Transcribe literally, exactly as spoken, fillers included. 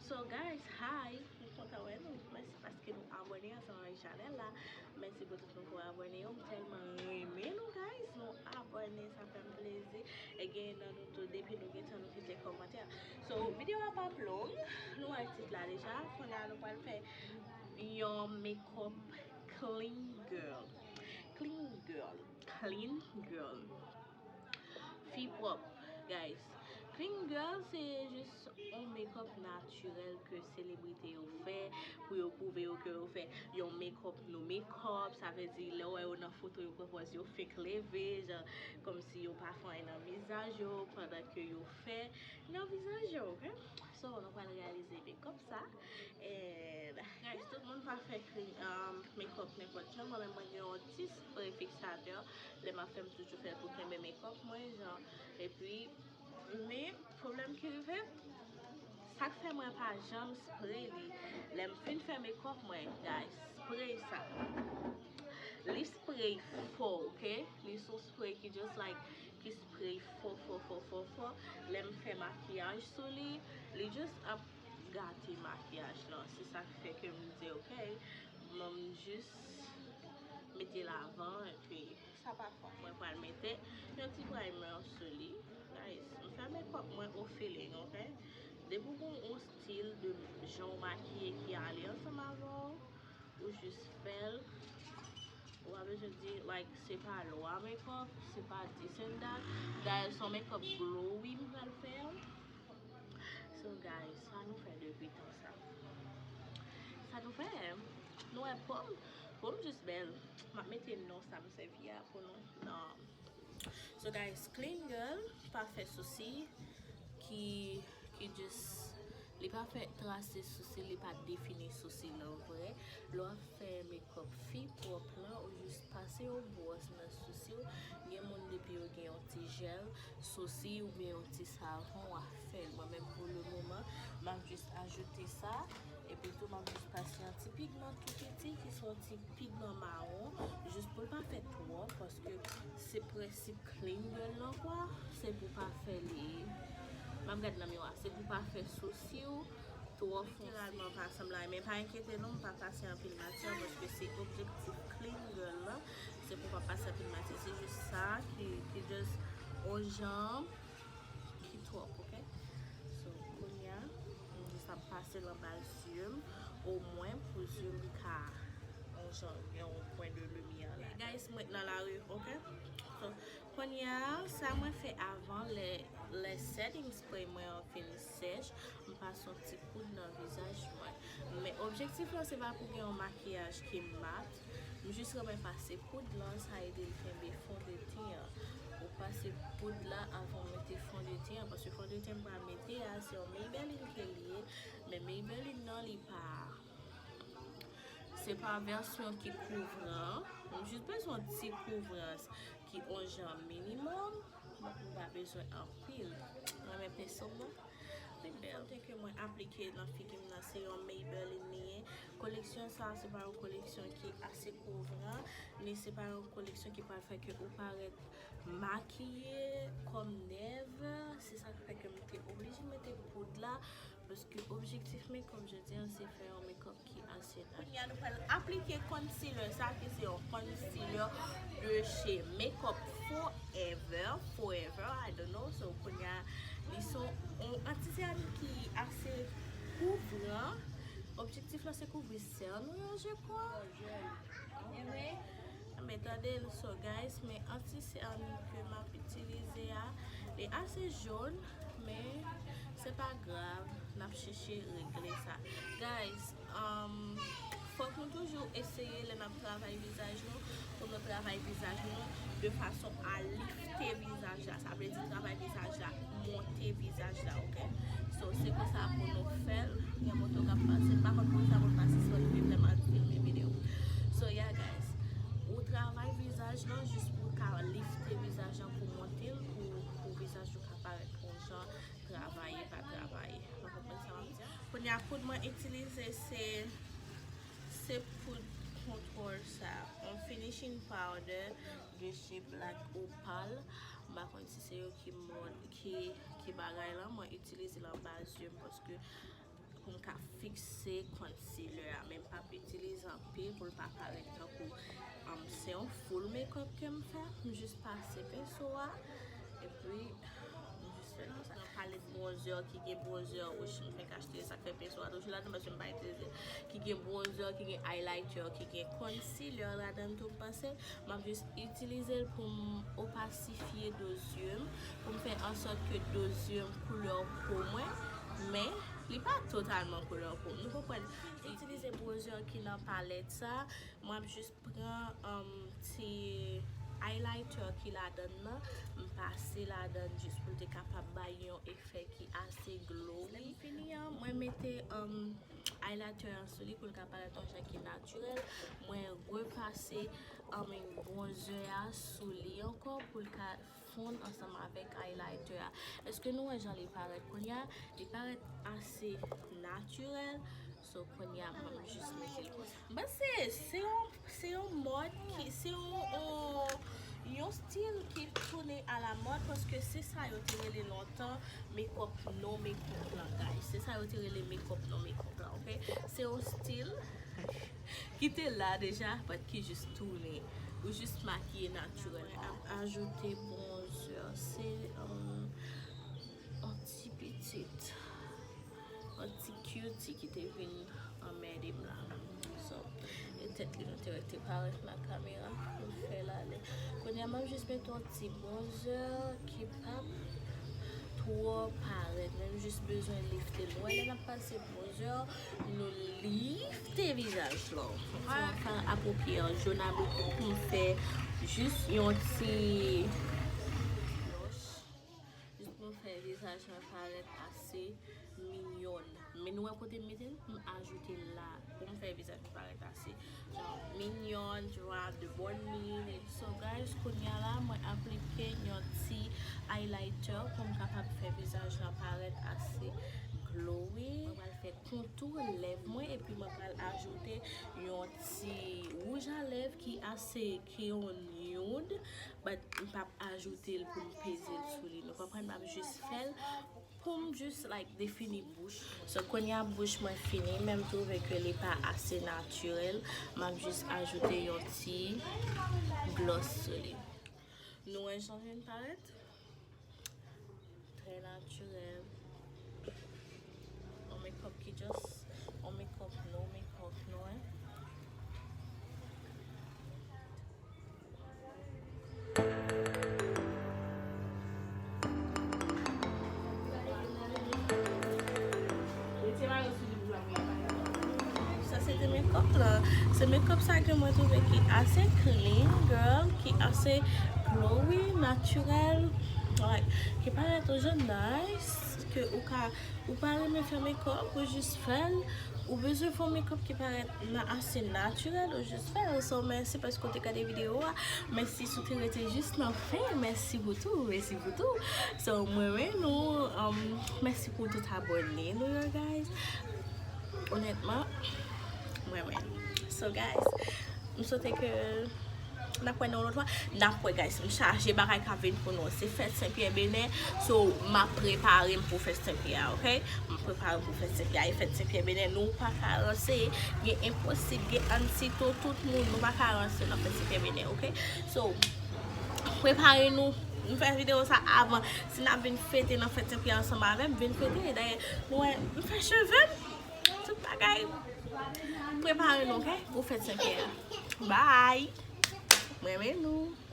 So guys, hi, m kontan wè nou. Mèsi paske nou abòne ansanm avèk chanèl la. Mèsi pou tout moun ki abòne yo. M tèlman renmen nou guys. Nou abòne, sa fè m plezi. E gen nan nou tou, depi nou gentan nou kite kòmantè. So, videyo a p ap long. Nou wè tit la deja. Kounye a nou pral fè yon makeup clean girl. Clean girl. Clean girl. Fi pwòp, guys. Clean girl se jis yon makeup natirèl ke selebrite yo fè pou yo pwouve yo ke yo fè yon makeup no makeup. Sa vle di lè w wè yo nan foto, yo pran pòz yo fenk leve, jan kòmsi yo pa fè anyen nan vizaj yo pandan ke yo fè nan vizaj yo, ok? So, nou pral reyalize makeup sa. And guys, tout moun pa fè clean, um, makeup nenpòt jan. Mwen menm, mwen gen yon ti spray fiksatè. Lè m ap fè, m toujou fè l pou kenbe makeup mwen, jan. Epi, men, pwoblèm ki rive, sa k fè mwen pa janm spray li. Lè m fin fè makeup mwen, guys, spray sa. Li spray fò, ok? Li se yon spray ki just like, ki spray fò, fò, fò, fò, fò. Lè m fè makiyaj sou li, li just ap gate makiyaj lan. Se sa k fè ke m di, ok, ban m jis mete l avan, epi sa pa fò. Mwen pral mete yon ti primer sou li. Guys, m fè makeup mwen au feeling, ok? Depi w gon yon stil de jan w makiye ki ale ansanm avè w, ou jis fè l. Ou pa bezwen di, like, se pa lwa makeup, se pa this and that. Dayè, se yon makeup glowy m pral fè. So, guys, sa nou fè depi tan sa. Sa nou fè? Nou wè po m, po m jis bèl. M ap mete non sa m sèvi a pou nou. Non. So, guys, clean girl pa fè sousi ki, ki just, li pa fè trase sousi, li pa defini sousi nan vre. Lè w ap fè makeup fi pwòp lan, ou jis pase yon bwòs nan sousi w. Gen moun depi yo gen yon ti jèl sousi oubyen yon ti savon, w ap fè l. Mwen menm pou le moman, m ap jis ajoute sa. Epi tou, m ap jis pase yon ti pigman tou piti ki se yon ti pigman mawon, jis pou l pa fè twòp, paske se prensip clean girl lan kwa, se pou pa fè li, m ap gad nan miwa, se pou pa fè sousi w twò fonse. Jeneralman pa sanble, men pa enkyete nou, m pa pase anpil matyè, paske se objektif clean girl lan, se pou pa pase anpil matyè, se jis sa ki, ki just yon jan ki twòp, ok? So, kounye a, m jis ap pase l anba zye m, omwen pou zye m ka yon jan, gen yon pwen de limyè la. Guys, mwen nan lari, ok? So, kounye a, sa mwen fè avan, lè, lè setting spray mwen an fin sèch, m pase yon ti poud nan vizaj mwen. Men objektif lan, se pa pou gen yon makiyaj ki mat, m jis renmen pase poud lan, sa ede l kenbe fondeten an. Ou pase poud la avan w mete fondeten an, paske fondeten m pral mete a, se yon Maybelline ke li ye, men Maybelline nan, li pa, se pa vèsyon ki kouvran. M jis bezwen yon ti kouvrans ki yon jan minimòm, m pa bezwen anpil. Mwen renmen penso m nan. Li bèl. Fòm ke mwen aplike nan figi m nan, se yon Maybelline li ye. Koleksyon sa, se pa yon koleksyon ki ase kouvran, ni se pa yon koleksyon ki pral fè ke ou parèt makiye kòm never. Se sa ki fè ke m te oblije mete poud la, paske objektif makeup jodi a, se fè yon makeup ki ase natirèl. Kounye a, nou pral aplike concealer sa, ki se yon concealer de chez Makeup Forever, Forever, I don't know. So, kounye a, li se yon anti-cyanide ki ase kouvran. Objektif la, se kouvri sè nou yo, je crois. Men tande l, so guys, men anti-cyanide ke m ap itilize a, li ase jòn, men se pa grav, n ap chèche regle sa. Guys, um, fòk nou toujou eseye lè n ap travay vizaj nou, pou nou travay vizaj nou de fason a lifte vizaj la. Sa vle di travay vizaj la, monte vizaj la, ok? So, se konsa pou nou fè l. Gen moto k ap pase, m pa konn poukisa moun pa sispann viv lè m ap filme videyo. So, yeah, guys. Ou travay vizaj lan jis pou w ka lifte vizaj lan, pou monte l, pou, pou vizaj ou ka parèt yon jan travaye, pa travaye. Ou konprann sa m ap di? Kounye a, poud mwen itilize, se, se poud kontwòl sa, yon finishing powder de chez Black Opal. M pa konn si se yo ki mod, ki, ki bagay lan. Mwen itilize l anba zye m paske pou m ka fikse concealer a, men m p ap itilize anpil pou l pa parèt tankou, um, se yon full makeup ke m fè. M jis pase penso a, epi m jis fè l konsa. Nan palèt bronzer ki gen bronzer wouj, m fèk achte, sa k fè penso a toujou ladan, paske m pa itilize. Ki gen bronzer, ki gen highlighter, ki gen concealer ladan tou, m panse. M ap jis itilize l pou m opasifye do zye m, pou m fè ansòt ke do zye m koulè po mwen, men li pa totalman koulè po m. Nou konprann? Itilize bronzer ki nan palèt sa. Mwen ap jis pran, um, ti highlighter ki ladan nan, m pase ladan jis pou l te kapab bay yon efè ki ase glowy. Lè m fini an, mwen mete, um, highlighter an sou li pou l ka parèt yon jan ki natirèl. Mwen repase, um, bronzer a sou li ankò pou l ka fonn ansanm avèk highlighter a. Èske nou wè jan li parèt kounye a? Li parèt ase natirèl. So, kounye a, mwen jis mete l konsa. M panse se yon, se yon mòd ki, se yon, yon, yon stil ki tounen a la mòd, paske se sa yo te rele lontan, makeup non makeup lan, guys. Se sa yo te rele makeup non makeup lan, ok? Se yon stil ki te la deja, but ki jis tounen. Ou jis makiye natirèl. Mwen ap ajoute bronzer. Se, um, yon ti pitit. Yon ti cutie ki te vin anmède m la. So, e tèt li nou te wè te parèt nan kamera. M fè l ale. Kounye a, m ap jis mete yon ti bronzer ki p ap twò parèt. Men m jis bezwen lifte l. Ou wè, lè n ap pase bronzer, nou lifte vizaj lan. Mwen ka apwopye an jona boukou pou m fè jis yon ti blush. Jis pou m fè vizaj mwen parèt ase minyòn. Men nou wè kote m mete l, m ajoute l la pou m fè vizaj mwen parèt ase, jan, minyòn, tu vois, de bonne mine. So, guys, kounye a la, mwen aplike yon ti highlighter pou m kapab fè vizaj lan parèt ase glowy. Mwen pral fè kontou lèv mwen, epi mwen pral ajoute yon ti wouj a lèv ki ase, ki yon nude, but m p ap ajoute l pou m peze l sou li. Nou konprann? M ap jis fè l pou m jis, like, defini bouch. So, kounye a bouch mwen fini, men m twouve ke li pa ase natirèl. M ap jis ajoute yon ti gloss sou li. Nou wè jan l vin parèt? Trè natirèl. On makeup ki just, on makeup, no makeup, nou wè. Sa se te makeup la. Se makeup sa ke mwen twouve ki ase clean, girl, ki ase glowy, natirèl. Like, ki parèt yon jan nice, ke ou ka, ou pa renmen fè makeup, ou jis fè l. Ou bezwen fè yon makeup ki parèt nan ase natirèl, ou jis fè l. So, mèsi paske w te gade videyo a. Mèsi si w te rete jis nan fen. Mèsi pou tou, mèsi pou tou. So, mwen renmen nou. Um, mèsi pou tout abòne nou yo, guys. Onètman, mwen renmen nou. So, guys, m swete ke n ap wè nan yon lòt fwa. N ap wè, guys. M chaje bagay k ap vin pou nou. Se fèt Senpyè Benè. So, m ap prepare m pou fèt Senpyè a, ok? M prepare m pou fèt Senpyè a. E fèt Senpyè Benè, nou pa ka ranse. Gen enposib, gen ansito, tout moun. Nou pa ka ranse nan fèt Senpyè Benè, ok? So, prepare nou. M fè videyo sa avan. Si n ap vin fete nan fèt Senpyè ansanm avè m, vin fete. Dayè, nou wè, m fè cheve m. Tout bagay. Prepare nou, ok? Pou fèt Senpyè a. Bye! Mwen renmen nou.